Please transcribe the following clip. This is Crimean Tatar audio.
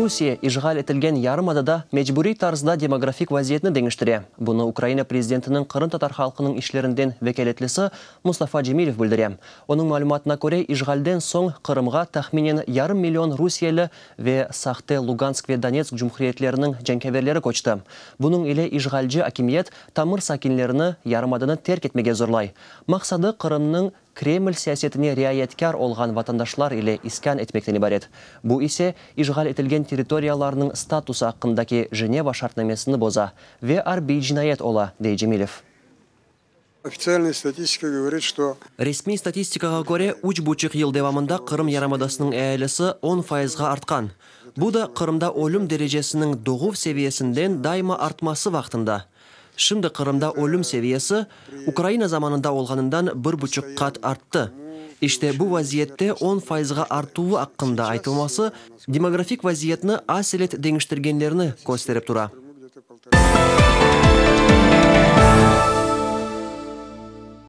Rusiye işğal etilgen yarımadada mecburiy tarzda demografik vaziyetni deñiştire. Bunı Ukraina prezidentiniñ qırımtatar halqınıñ işlerinden vekâletlisi Mustafa Cemilev bildire. Onıñ malümatına köre, işğalden soñ Qırımğa tahminen yarım million rusiyeli ve sahte Lugansk ve Donetsk cumhuriyetleriniñ cenkâverleri köçti. Bunıñ ile işğalci akimiyet tamır sakinlerini yarımadanı terk etmege zorlay. Maqsadı, Qırımnıñ Kreml siyasetine riayetkâr olğan vatandaşlar ile iskân etmekten ibaret. Bu ise, işğal etilgen territoriyalarnıñ statusı aqqındaki Jeneva şartnamesini boza ve arbiy cinayet ola, dey Cemilev. Ofitsialnaya statistika govorit, çto. Resmiy statistikağa köre, üç buçuq yıl devamında Qırım yarımadasınıñ ealisi on fayızğa artqan. Bu da Qırımda ölüm derecesiniñ doğuv seviyesinden daima artması vaqtında. Şimdi Qırımda ölüm seviyesi Ukraina zamanında olğanından bir buçuq qat arttı. İşte, bu vaziyette on fayızğa artuvı aqqında aytılması demografik vaziyetni aselet deñiştirgenlerini kösterip tura.